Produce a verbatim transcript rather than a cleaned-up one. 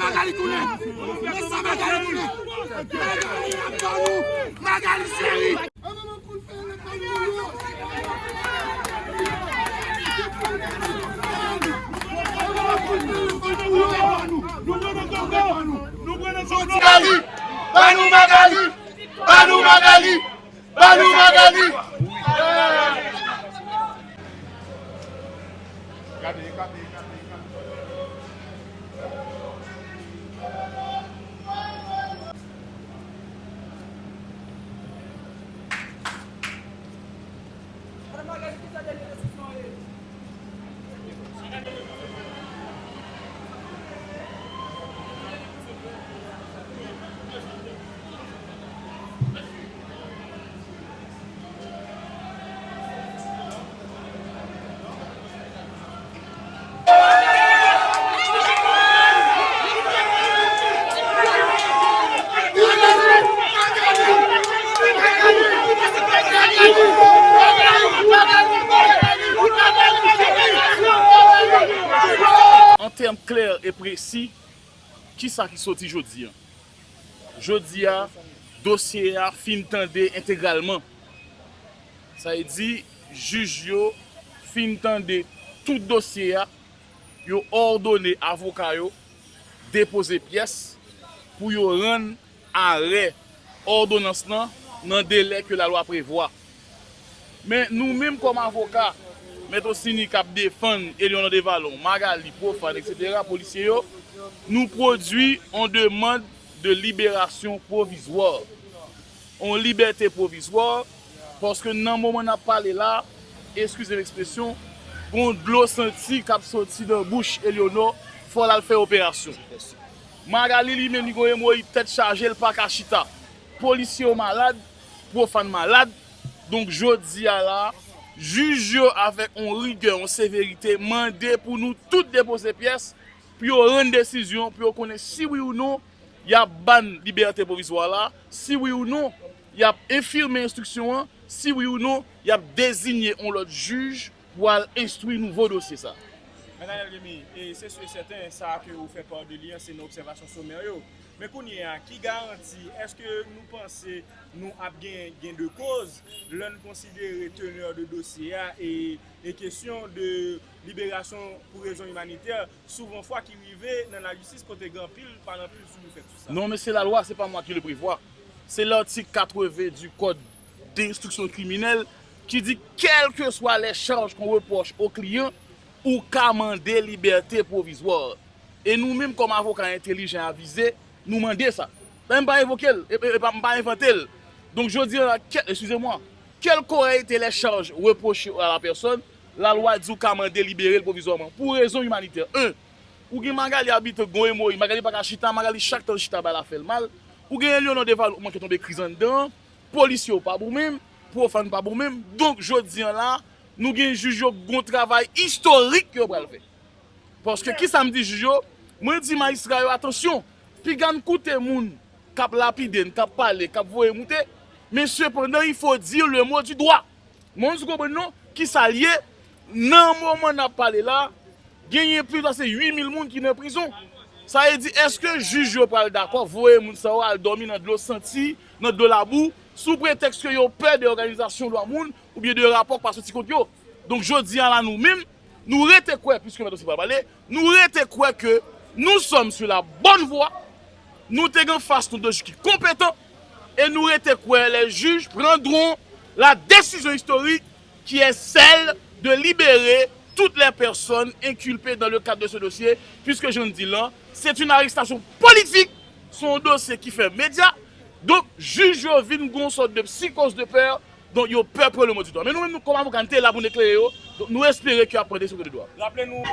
Magali tounen. Men sa Magali tounen. Magali ap ban nou. Magali cheri. Magali! Ba nou Magali! Ba nou Magali! Ba nou Magali! An tèm klè e presi, kisa ki soti jodi a? Jodi a, dosye a fin tande entegralman. Sa vle di, jij yo fin tande tout dosye a, yo òdone avoka yo depoze pyès pou yo rann arè òdonans lan nan delè ke lalwa prevwa. Men nou menm kòm avoka, Mèt Osini k ap defann Elion Landevalon, Magali, Profane, etsetera, polisye yo, nou pwodui yon demann de liberasyon pwovizwa, yon libète pwovizwa, paske nan moman n ap pale la, eskize m ekspresyon, gon dlo santi k ap soti nan bouch Elionò, fò l al fè operasyon. Magali li menm li gon emoyid tèt chaje, l pa ka chita. Polisye yo malad, Profane malad. Donk jodi a la, jij yo avèk yon rigè, yon severite, mande pou nou tout depoze pyès, pou yo rann desizyon, pou yo konnen si wi ou non y ap ban libète pwovizwa la, si wi ou non y ap enfime enstriksyon an, si wi ou non y ap deziye yon lòt jij pou al enstwi nouvo dosye sa. Mèt Daniel Remy, e se si e sèten, sa ke ou fè pa de li an, se nan obsèvasyon somè yo. Men kounye a, ki garanti, èske nou panse nou ap gen, gen de koz, lè n konsidere teneur de dosye a e, e kesyon de liberasyon pou rezon imanitè, souvan fwa ki rive nan lajistis kote gen anpil, pa nan anpil soubrefe sou sa? Non, men se lalwa, c'est pas moi qui le prévois. C'est l'article quatre-vingts du code d'instruction criminelle qui dit, quelles que soient les charges qu'on reproche au client, ou ka mande libète pwovizwa. E nou menm kòm avoka entelijan avize, nou mande sa. Men m pa evoke l, e, e, e pa, m pa envante l. Donk jodi a la, ke, excusez-moi, quelles qu'auraient été les charges reprochées à la personne, lalwa di w ka mande libere l pwovizwaman pou rezon imanitè. En, ou gen Magali abitan gon emoyid, Magali pa ka chita, Magali chak tan l chita bagay la fè l mal. Ou gen Elionò Devalon manke tonbe kriz anndan an, polisye yo pa bon menm, Profane pa bon menm. Donk jodi a la, nou gen jij yo gon travay istorik yo pral fè. Paske kisa m di jij yo? Mwen di majistra yo, atansyon, piga n koute moun k ap lapide n, k ap pale, k ap voye moute, men sepandan, il faut dire le mot du doigt. Mwen, si w konprann non, kisa l ye, nan moman n ap pale la, genyen plis pase uit mil moun ki nan prizon. Sa vle di, èske jij yo pral dakò voye moun sa yo al dòmi nan dlo santi, nan dlo labou, sou pretèks ke yo pè de òganizasyon dwa moun oubyen de rapò k pa soti kont yo? Donk, jodi a la, nou menm, nou rete kwè, piske Mèt Osi pral pale, nou rete kwè ke nous sommes sur la bonne voie, nou te gen anfas nou de jij ki konpetan, e nou rete kwè les juges prendront la décision historique qui est celle de libérer toutes les personnes inculpées dans le cadre de ce dossier, puisque je ne dis là, c'est une arrestation politique, se yon dosye ki fè medya, donk jij yo vin gon sòt de psikoz de pè, donk yo pè pran le mot du doigt. Men nou menm, nou kòm avoka, nou te la pou n eklere yo, donk nou espere ke y ap pran desizyon de dwa. Raple nou.